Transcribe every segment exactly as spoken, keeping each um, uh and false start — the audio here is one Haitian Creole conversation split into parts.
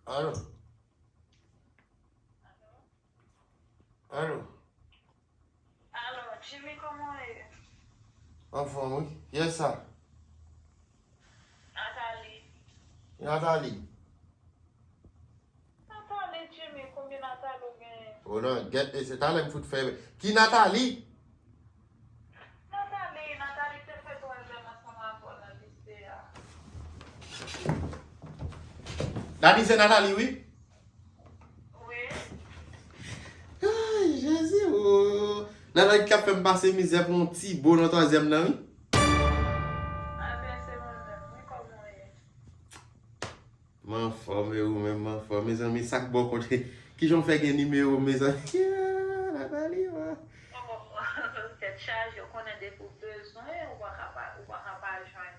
Alo. Alo. Alo, Jimmy, kòman w ye? Anfòm, wi. Yes, sir. Nathalie. Nathalie. Nathalie, Jimmy, konbyen Nathalie ou genyen? O non, gèt, e se talè m fout fè. Ki Nathalie? Nathalie, Nathalie te fè twazyèm ansanm avè w nan lise a. Dani se Nathalie, wi. Wi. Ay, Jezi, o. Nathalie k ap fè m pase mizè pou yon ti bo nan twazyèm nan, wi. Anben, se mwen menm, wi, kòman w ye? M anfòm, e ou menm, m anfòm. Mezanmi, sa k ba w kont? Kijan w fè gen nimewo m, mezanmi? Nathalie, wa. Tèt chaje, ou konnen depi w bezwen, ou pa ka pa, ou pa ka pa jwenn.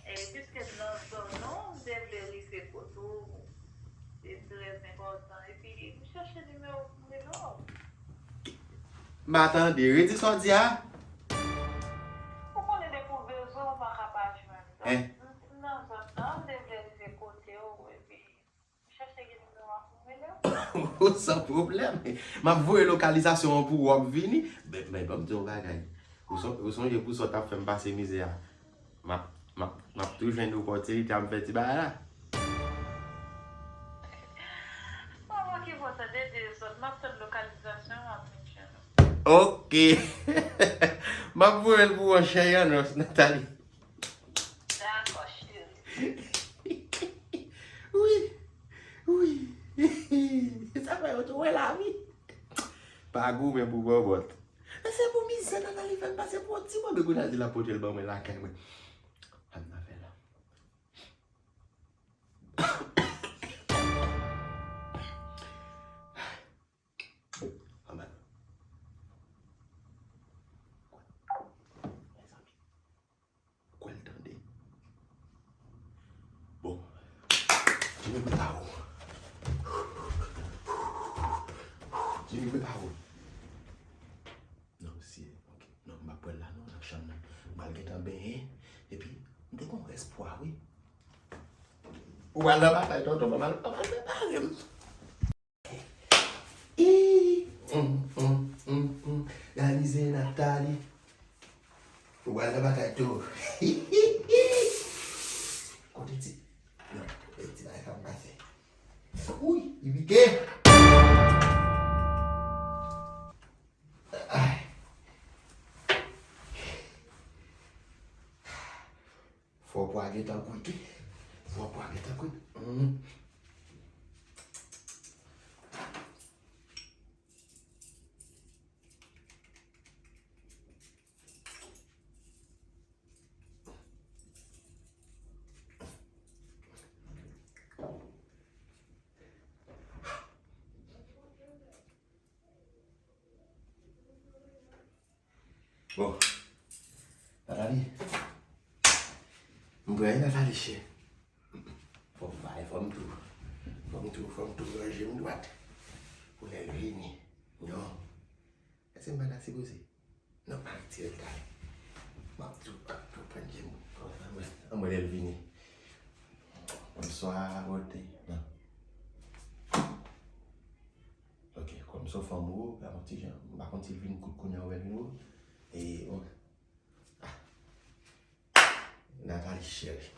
E piske m nan zòn ou, m te vle rive kote w. Se trè enpòtan. Epi, m chèche nimewo pou m rele w. M pa tande. Redi sa w di a? Ou konnen depi w bezwen, ou pa ka pa jwenn. Donk, m, m nan zòn nan, m te vle rive kote w, epi m chèche gen nimewo a pou m rele w. San pwoblèm. M ap voye lokalizasyon an pou w, w ap vini. Men, men, ban m di w yon bagay. Ou son-, ou sonje pou sa w t ap fè m pase mizè a? M ap, m ap, m ap tou jwenn opòtinite a m fè ti bagay la. Mwen ki kontan de di zòt, m ap tann lokalizasyon an, m ap vin jwenn ou. Ok. M ap voye l pou ou an chè e an os, Nathalie. Dakò, cheri. Wi. Wi. Sa fè yo tou wè la, wi. Pa goumen pou bòbòt. E se pou mizè Nathalie fè m pase pou yon ti move kounye a di l ap pote l ban mwen lakay mwen. Sa m ta fè la? Anba. Mezanmi. Kwè l tande. Bon. Jimmy, prepare w. Jimmy, prepare w. Non, mesye, ok. Non, m pa pral la, non, nan chanm nan. M pral gentan benyen. Epi, m te gen yon espwa, wi. Ou pral nan batay, tonton, m pral, m pral prepare m. Ih, hum, hum, hum, hum. Dani se Nathalie. Ou pral nan batay tou. Kote ti. Non, kote ti bagay sa m pase. Ui, li pike. Ay. Fò pwa gentan kwit, wi. Fò pwa gentan kwit. Mhm. Bon. Nathalie. M prè, Nathalie, chè. Fò m bay, fò m tou. Fò m tou, fò m tou ranje m dwat. Pou lè l vini. Non. Èske m pa ta sipoze? Non, pa retire l talè. M ap tou, ap tou pran je m. Anmwey, anmwey lè l vini. Bonswa, bote. Non. Ok, kòm se fanm ou, ba m ti jan, m pa konn si l vin kout kounye a ou wè l vin ou. E, bon. Ah. Nathalie cheri.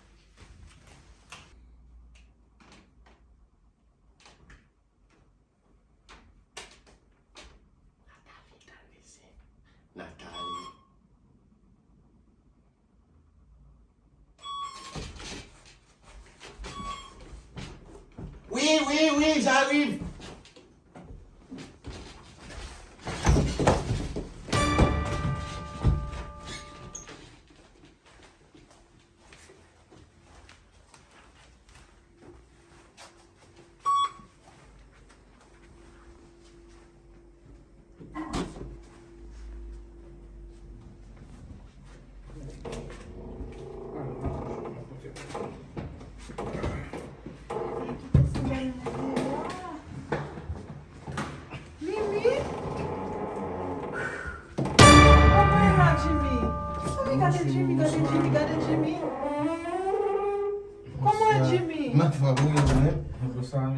Nathalie, Nathalie, se Nathalie. Oui, oui, oui, j'arrive.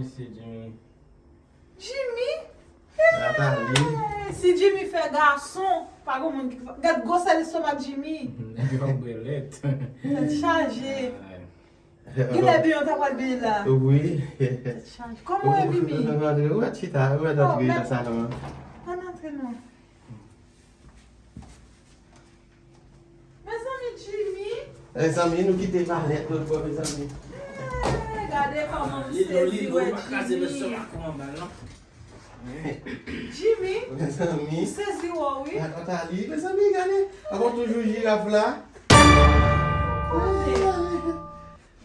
Se Jimmy. Jimmy? Nathalie. Eh, si Jimmy fè gason, pa gen moun ki fè. Gad gwosè lestomak Jimmy. Nèg yo ap bwè lèt. Tèt chaje. Ay. Genlè benyen w ta pral benyen la. Wi. Tèt chaje. Kòman w ye, Mimi? Ou wè chita, ou wè antre nan salon an. Ann antre non. Mezanmi, Jimmy. Mezanmi, nou kite Valèt lòt bò, mezanmi. Eh, gade kòman m sezi wè Jimmy. Jimmy, mezanmi. M sezi wè w, wi. Nathalie, mezanmi, gade. Avan toujou jiraf la.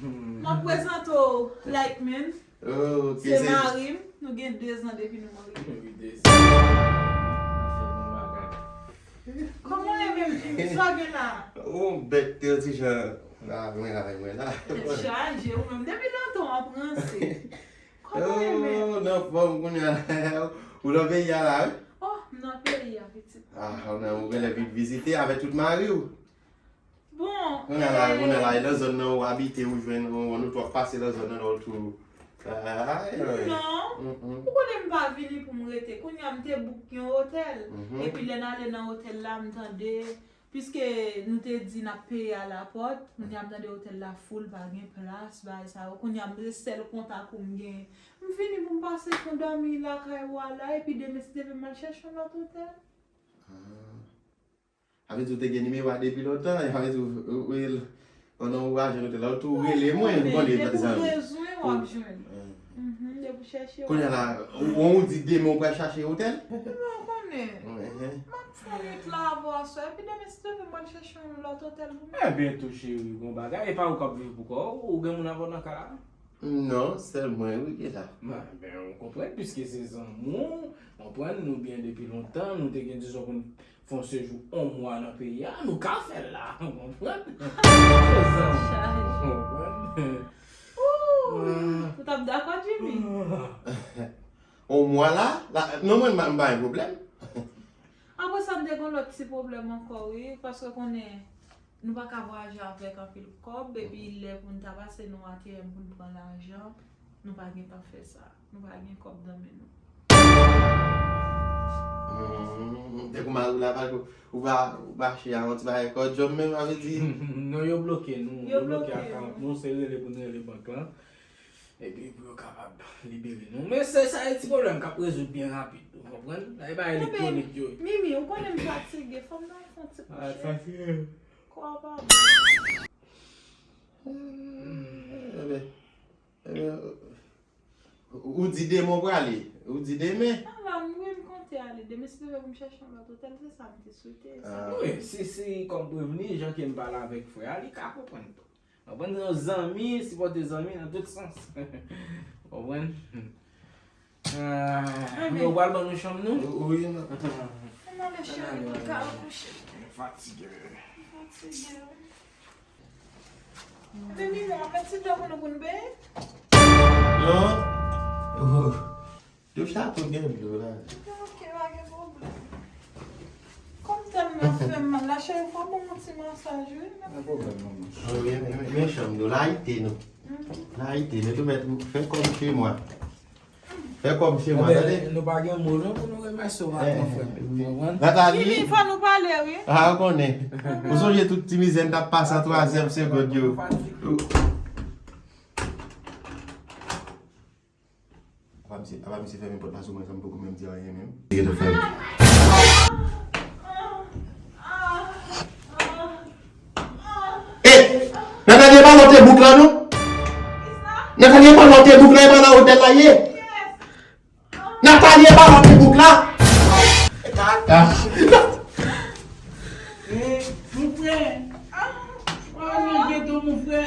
M ap prezante w Lightman. Se mari m, nou gen dezan depi nou marye. Wi, dezan. Kòman w ye menm, Jimmy? Sa w gen la? Yon bèt yon ti jan. La, mwen la, mwen la. Tèt chaje, ou menm. Depi lontan w ap ranse. Kòman w ye menm? Oh, nan fòm kounye a. Ou nan peyi a la, wi? Oh, m nan peyi a, pitit. Ah, ou nan, ou genlè vin vizite avèk tout mari w. Bon, kounye a la, eh, kounye a la, e nan zòn nan ou abite, ou jwenn, ou, ou, ou tou ap pase nan zòn nan, ou tou. Ay, ay. Non, ou konnen m pa vini pou m rete. Kounye a m te book yon otèl. Epi lè n ale nan otèl la, m tande, piske nou te di n ap peye a lapòt, kounye a m tande otèl la full, pa gen plas, bagay sa yo. Kounye a m se sèl kontak ou m gen. M vini pou m pase fon dòmi lakay ou a la, epi demen si Dye vle m al chèche yon lòt otèl. Ah. Sa vle di ou te gen nimewo a depi lontan, sa vle di ou, ou, ou rele, pandan ou pa jwenn otèl la, ou tou rele mwen, m konnen, zanmi. Depi w bezwen, w ap jwenn. Mhm, depi w chèche, w ap jwenn. Kounye a la, ou, ou di demen ou pral chache otèl? Ou konnen. M ap fè nwit la avè w aswè, epi demen si Dye vle m pral chèche yon lòt otèl pou mwen. Ebyen tou cheri, gon bagay, e pa ou k ap viv pou kò w, ou gen moun avè w nan kay la? Non, sèl mwen wi ki la. Bon, ben, ou konprann, piske se zanmi w, konprann, nou byen depi lontan, nou te gen dizon pou n fè yon sejou yon mwa nan peyi a, nou ka fè l la, ou konprann? Se zanmi w, ou konprann? Ou t ap dakò, Jimmy? Yon mwa la? La, non, mwen, m pa, m pa gen pwoblèm. Apre sa, m te gen lòt ti pwoblèm ankò, wi, paske konnen, nou pa ka vwayaje avèk anpil kòb, epi lè pou n ta pase nan A T M pou n pran lajan, nou pa gentan fè sa. Nou pa gen kòb nan men nou. Hmm, dèk ou mari w la, pa, ou pa, ou pa mache a yon ti bagay kòdjòm menm, sa vle di. Non, yo bloke nou. Yo bloke akawont nou, se rele pou n rele bank lan. Epi pou yo kapab libere nou. Men se sa, se ti pwoblèm k ap rezoud byen rapid, ou konprann? Nan bagay elektronik yo. Mimi, ou konnen m fatige, fò m nan fè yon ti kouche. Fatige. Kò a pa bon. Ebyen, ebyen, ou di demen ou prale, ou di demen? A la, m wi, m konte ale demen, si Dye vle pou m chèche yon lòt otèl, se sa m te swete, se sa. Wi, si, si, kòm prevni, jan ke m pale avèk frè a, li ka konprann tou. Konprann, se yon zanmi, sipòte zanmi nan tout sans. Konprann? Ah, nou pral ban nou chanm nou? Wi, non. Ann ale, cheri, pou n ka al kouche. Fatige. Fatige, wi. Epi, Mimi, w ap met ti dlo pou nou, pou n benyen? Non. Oh. Dlo chato gen dlo la. Ok, ok, pa gen pwoblèm. Kòm tèt mwen fè m mal la, cheri, fò ban m yon ti masaj, wi. Pa gen pwoblèm, manman. Oh, men, men, men chanm nou, layite nou. Mhm. Layite nou, tou mèt fè kòm chez moi. Fè kòm chez moi, tande? Nou pa gen mo non pou nou remèsye w, wi, frè m. Konprann? Nathalie. Mimi, fò nou pale, wi. Ah, ou konnen. Ou sonje tout ti mizè n t ap pase an twazyèm segond yo. Apa misye, apa misye fèmen pòt la sou mwen san m poko menm di anyen menm? Li gentan fèmen. Eh! Nathalie, e pa lòt bouk la non? Nathalie, e pa lòt bouk la, e pa nan otèl la ye? Nathalie, e pa lòt bouk la? Kaka. Eh, mon frè. Ah, oh, non, ghetto, mon frè.